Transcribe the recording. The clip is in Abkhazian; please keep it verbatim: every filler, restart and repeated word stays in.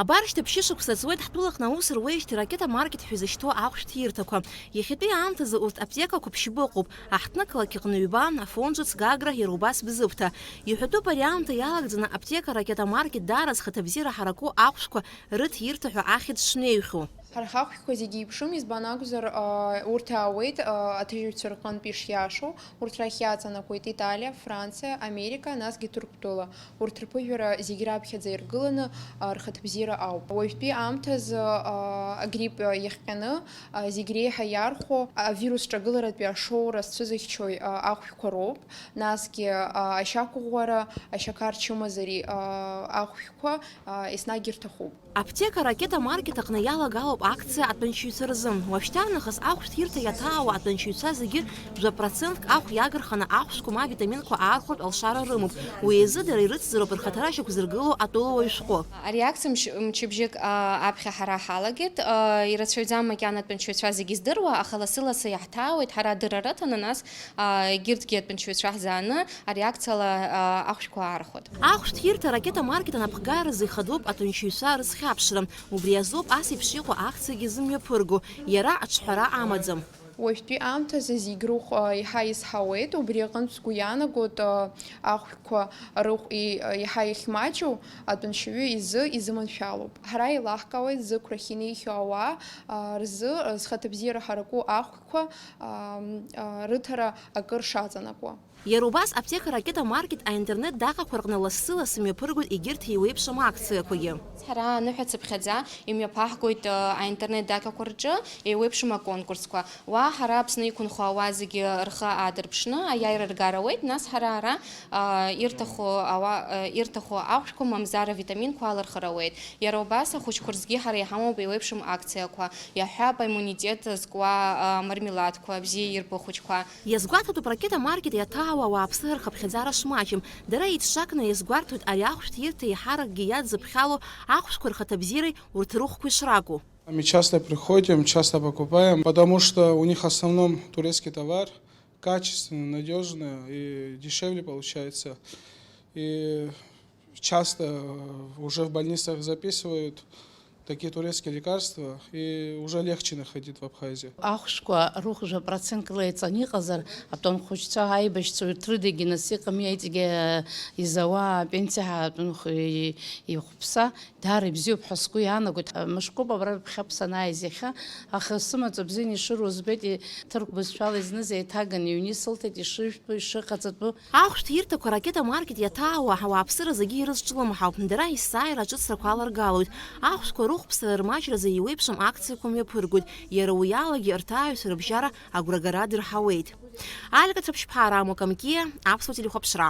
Абар шьҭа ԥшьышықәса ҵуеит ҳтәылаҟны аус руеижьҭеи Ракета Маркет ҳәа изышьҭоу ахәшә ҭирҭақәа. Иахьатәи аамҭазы урҭ аԥҭекақәа ԥшьба ыҟоуп, аҳҭны ақалақь аҟны ҩба, Афон ҿыц, Гагра, иара убас Бзыԥҭа. Иҳәатәуп ари аамҭа иалагӡаны аԥҭека Ракета Маркет даара зхаҭабзиара ҳараку ахәшәқәа рыҭирҭа ҳәа ахьӡ шнеиҩхьоу. Ҳара ҳахәшәқәа зегьы еиԥшым, избан акәзар, аа, урҭ аауеит, аа, аҭыжьҩцәа рҟынтә ишиашоу, урҭ рахь иаҵанакуеит Италиа, Франциа, Америка, насгьы Ҭырқәтәыла. Урҭ рԥыжәара зегь раԥхьаӡа иргыланы, аа, рхаҭабзиара ауп. Уажәтәи аамҭазы, аа, агрипп, аа, иахҟьаны, аа, зегь реиҳа иархәо, авирус ҿагыларатәи ашоура зцәызыхьчои, аа, ахәшәқәа роуп, насгьы, аа, ашьақәыӷәӷәара, ашьақар чымазари, аа, ахәшәқәа, аа, еснагь ирҭахуп. Аԥҭека Ракета Маркет аҟны иалагалоуп акциа атәанчаҩцәа рзы. Уажәшьҭарнахыс ахәшә ҭирҭа иаҭаауа атәанчаҩцәа зегьы жәа процентк ахә иагырханы ахәшәқәа ма авитаминқәа аархәартә алшара рымоуп. Уи азы дара ирыцзароуп рхаҭара шьақәзыргылоу атәылауаҩ шәҟәы. Ари акциа мч-, мчыбжьык, а, аԥхьа ҳара ҳалагеит. А, ирацәаҩӡам макьана атәанчаҩцәа зегьы здыруа, аха лассы-лассы иаҳҭаауеит. Ҳара адырра рыҭаны, нас, а, егьырҭгьы атәанчаҩцәа ҳзааны ари акциала, а, ахәшәқәа аархәоит. Ахәшә ҭирҭа Ракета Маркет анапхгаразы ихадоуп атәанчаҩцәа рызхьаԥшра. Убри азоуп ас еиԥш иҟоу акциагьы зымҩаԥырго, иара аҿҳәара амаӡам. Уажәтәи аамҭазы зегь рыхә, а, еиҳа изҳауеит, убри аҟынтә сгәы иаанагоит, а, ахәшәқәа рыхә и-, а, еиҳа иахьмаҷу атәанчаҩы изы изыманшәалоуп. Ҳара еилаҳкаауеит зықәрахь инеихьоу ауаа, а, рзы, а, зхаҭабзиара ҳараку ахәшәқәа, а, м, а, рыҭара акыр шаҵанакуа. Иара убас аԥҭека Ракета Маркет аинтернет даҟьақәа рҟны лассы-лассы мҩаԥыргоит егьырҭ еиуеиԥшым акциақәагьы. Ҳара аныҳәа цыԥхьаӡа имҩаԥаҳгоит, э, аинтернет даҟьақәа рҿы еиуеиԥшым аконкурсқәа. Уа ҳара Аԥсны иқәынхо ауаа зегьы рхы аадырԥшны аиааира ргар ауеит, нас ҳара ара, а, ирҭаху ауа-, э, ирҭаху ахәшәқәа мамзар авитаминқәа алырхыр ауеит. Иара убас ахәыҷқәа рзгьы ҳара иҳамоуп еиуеиԥшым акциақәа, иаҳҳәап, аиммунитет зкуа, а, мармеладқәа, бзиа ирбо ахәыҷқәа. Иазгәаҭатәуп Ракета Маркет иаҭаауа ауааԥсыра рхыԥхьаӡара шмаҷым. Дара еицҿакны иазгәарҭоит ари ахәшә ҭирҭа еиҳаракгьы иадзыԥхьало ахәшәқәа рхаҭабзиареи урҭ рыхәқәеи шракәу. Мы часто приходим, часто покупаем, потому что у них в основном турецкий товар, качественный, надёжный и дешевле получается. И часто, э, уже в больницах записывают такие турецкие лекарства, и уже легче находить в Абхазии. Ахәшәқәа рыхә жәа процентк леиҵан иҟазар, атәанхәыҷцәа, аибашьцәа урҭ рыдагьы нас иҟами, аиҵегьы, э, изауа апенсиа ҳәа атәанхә-, и-, ихәԥса, даара ибзиоуп ҳәа сгәы иаанагоит. Мышкуп абра рыԥхьа санааиз иахьа, аха сымаҵ бзианы ишыруа збеит, и-, ҭырқә бызшәала изныз еиҭаган иҩны исылҭеит, ишыжәтәу, ишыҟаҵатәу. Ахәшә ҭирҭақәа Ракета Маркет иаҭаауа ауааԥсыра зегьы ирызҿлымҳауп, дара есааира аҿыцрақәа аларгалоит. Ахәшәқәа рыхәԥсара рмаҷразы еиуеиԥшым акциақәа мҩаԥыргоит, иара уи алагьы рҭааҩцәа рыбжьара агәрагара дырҳауеит. Алика Цыԥшьԥҳа, Рамо Камкиа, Аԥсуа телехәаԥшра.